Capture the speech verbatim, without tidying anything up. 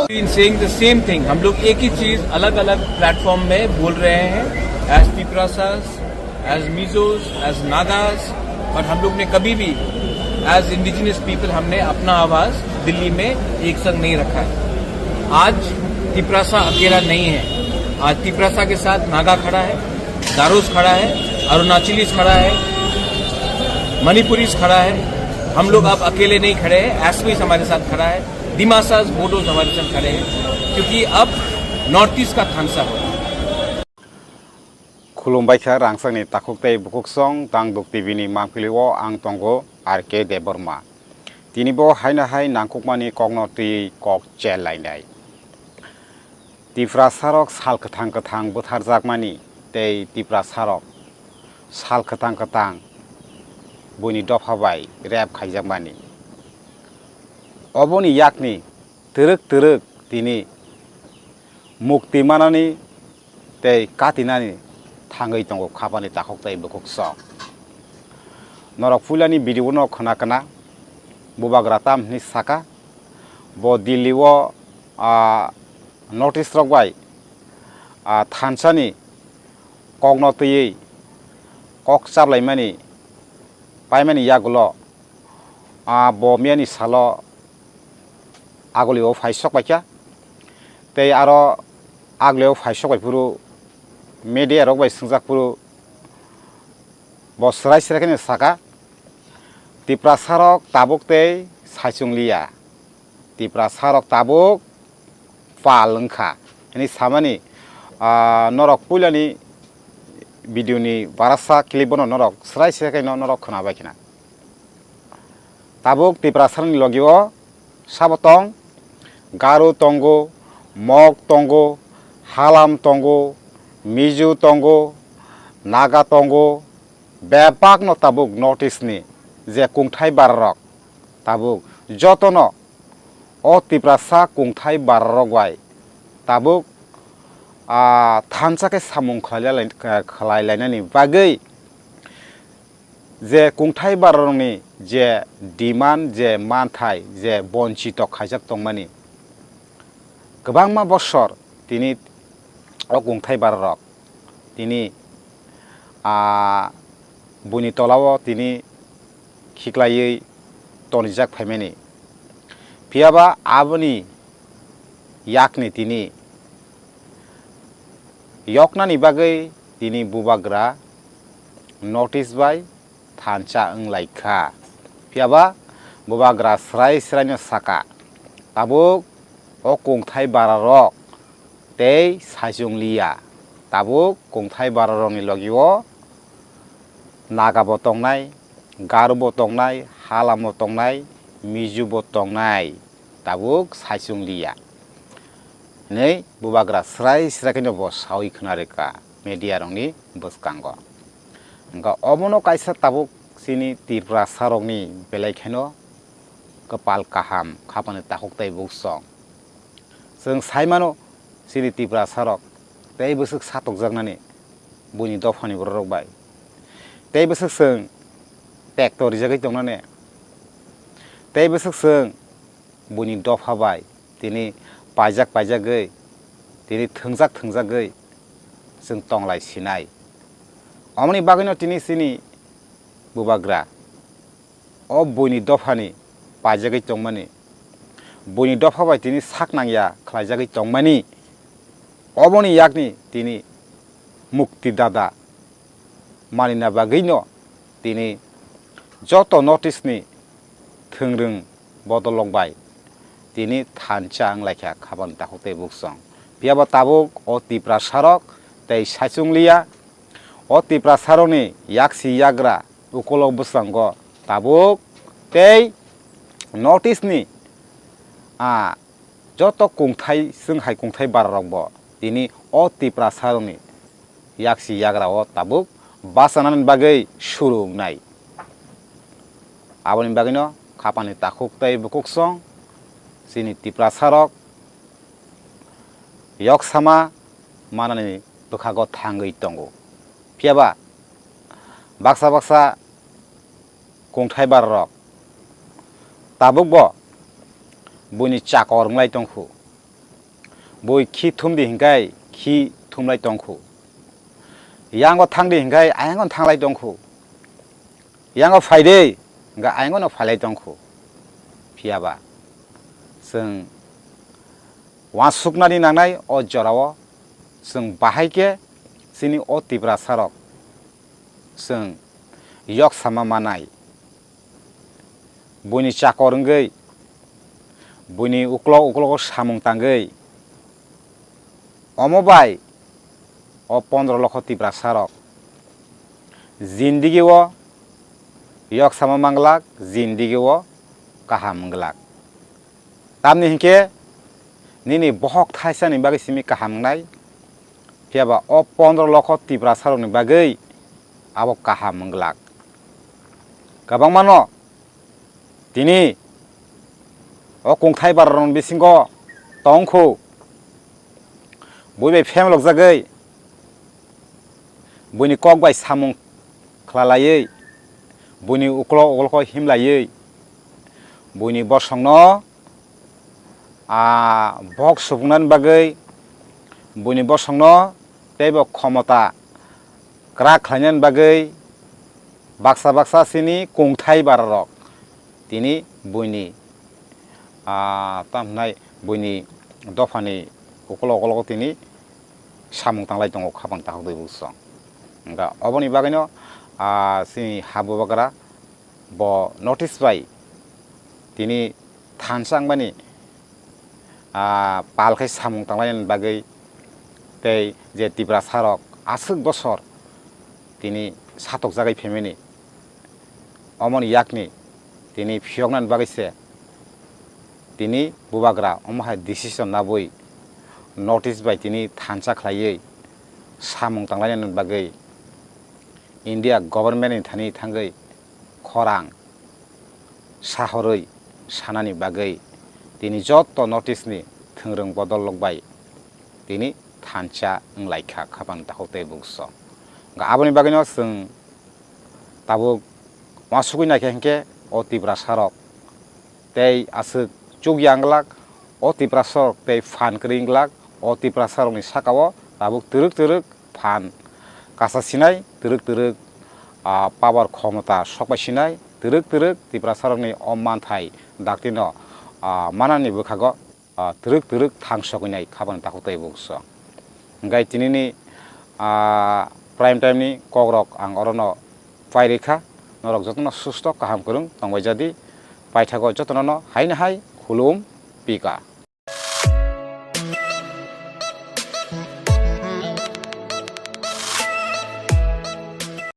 Been saying the same thing. हम लोग एक ही चीज अलग अलग प्लेटफॉर्म में बोल रहे हैं, as Tiprasas, as Mizos, as Nagas, but हम लोग ने कभी भी एज इंडिजिनस पीपल हमने अपना आवाज दिल्ली में एक संग नहीं रखा है। आज तिपरासा अकेला नहीं है। आज तिपरासा के साथ नागा खड़ा है, गारोस खड़ा है, अरुणाचलीस खड़ा है, मणिपुरीस खड़ा है। हम लोग अब अकेले नहीं खड़े हैं, एसपीस हमारे साथ खड़ा है, दिमासास बोडोस हमारे साथ खड़े हैं, क्योंकि अब नॉर्थ ईस्ट का थानसा हो रहा है। Khulumbai kha rangchakni takhuk tei bukhuksong, Tangduk T V ni mangpili o ang tongo R K Debbarma. Tini bo haino hai nangkukmani kokno twi kok chel lainai. Tiprasarok sal kwthang kwthang bwtharjakmani tei Tiprasarok sal kwthang kwthang buini dopha bai rep khaijakmani. Oboni yakni twrwk twrwk tini mukti manani tei katinani thangwi tongo khapani takhuk tei bukhuksong. Norok puilani video no khna khna bubagra tam hwnwi saka, bo Delhi o, ah, notice rok bai, ah, thansani kokno twiwi kok chaplaimani paimani yagulo, ah, bo miyani salo agulio phai sok paikha. Tei aro agulio phai sok pai phuru media rok bai swngjak phuru bo swrai swrai kheno saka, Tiprasarok tabuk tei saichung liya. Tiprasarok tabuk pal wngkha hwnwi samani, ah, norok puilani video ni barasa clip bono norok swrai swrai khe no norok khwnabai khna. Tabuk Tiprasarokni logi o sabo tong, Garo tongo, Mok tongo, Halam tongo, Mizo tongo, Naga tongo, bebakno tabuk North East ni je kungthai bararok tabuk jotono o Tiprasa kungthai bararok bai tabuk, ah, thansa khe samung khlai lai-, khlai lainani bagwi je kungthai bararokni je demand, je manthai, je bonchito khaijak tongmani kwbangma bosor tini o kungthai bararok tini, ah, buini tolao tini khiklaiwi tonijak phaimani. Phiyaba aboni yakni tini yoknani bagwi tini bubagra notice bai thansa wng lai kha. Phiyaba bubagra swrai swraino saka, tabuk o kungthai bararok tei saichung liya. Tabuk kungthai bararokni logi o Naga bo tongnai, Garo bo tongnai, Halam bo tongnai, Mizo bo tongnai. Tabuk saichung liya hwnwi bubagra swrai swrai kheno bo sawi khna rwkha media rokni bwskango. Hwnkha obono kaisa tabuk chini Tiprasa rokni belai kheno kwpal kaham khapani takhuk tei buksong. Chwng sai mano chini Tiprasa rok tei bwswk satokjaknani buini dophani bororok bai. Tei bwswk chwng tekto rijagwi tongnani. Tei bwswk chwng buini dopha bai tini paijak paijagwi, tini thwngjak thwngjagwi chwng tonglai sinai. Omoni bagwino tini chini bubagra o buini dophani paijagwi tongmani, buini dopha bai tini sak nangya khlaijagwi tongmani, oboni yakni tini mukti dada manina bagwino tini joto North East ni thwngrwng bodolrok bai tini thansa wng lai kha khapang takhuk tei buksong. Phiyaba tabuk o Tiprasa rok tei saichung liya, o Tiprasa rokni yaksi yagra ukolok bwskango tabuk tei North East ni, ah, joto kungthai, chwng hai kungthai bararokbo tini o Tiprasa rokni yaksi yagra o tabuk bachanani bagwi suru wngnai. Aboni bagwino khapani takhuk tei bukuksong chini Tiprasa rok yoksama manani bwkhago thangwi tongo. Phiyaba baksa baksa kungthai bararok tabukbo buini chakor wnglai tongkhu. Bui khi thumdi hinkhai khi thumlai tongkhu. Yango thangdi hinkhai ayango thanglai tongkhu. Yango phaide hinkhai ayangono phailai tongkhu. Phiyaba chwng uansuknani nangnai o jorao chwng bahai khe chini o Tiprasarok chwng yok sama manai. Buini chakor wngwi, buini uklok uklogo samung tangwi, omo bai o pondro lokho Tiprasarok jindigio yok sama manglak, jindigio kaham wngglak. Tamni hinkhe nini bohok thaisani bagwi simi kaham wngnai, phiyaba o pondro lokho Tiprasarokni bagwi abo kaham wngglak. Kwbangmano tini o kungthai bararokni bisingo tongkhu, bui bai phem lokjagwi, buini kok bai samung khwlalaiwi, buini uklok uklokho himlaiwi, buini bosongno, ah, bok supungnani bagwi, buini bosongno teibo khomota kwrak khlainani bagwi baksa baksa chini kungthai bararok tini buini, ah, tamo hwnai buini dophani ukolok ukolok tini samung tanglai tongo khapang takhuk tei buksong. Hwnkha oboni bagwino, ah, chini ha bubagra bo notice bai tini thansa wngmani, ah, pal khe samung tanglainani bagwi tei je Tiprasarok aswk bosor tini satokjagwi phaimani, omoni yakni tini phiyoknani bagwi se tini bubagra omo hai decision labwi notice bai tini thansa khlaiwi samung tanglainani bagwi India government ni thani thangwi khorang sahorwi sanani bagwi tini joto notice ni thwngrwng bodol rok bai tini thansa wnglaikha khapang takhuk tei buksong. Hwnkha aboni bagwino chwng tabuk uansugwi naikha hinkhe o Tiprasarok tei aswk chukya wngglak, o Tiprasarok tei phan kwrwi wngglak, o Tiprasarokni sakao tabuk twrwk twrwk phan kasasinai, twrwk twrwk, ah, power khomota sokpaisinai, twrwk twrwk Tiprasarokni o manthai daktino, ah, manani bwkhago, ah, twrwk twrwk thang sogwinai khapang takhuk tei buksong. Hwnkhe tinini, ah, prime time ni kokrok ang orono pairikha, norok jotono susto kaham kwrwng tongbaijadi, paithago jotono haino hai khulum pika.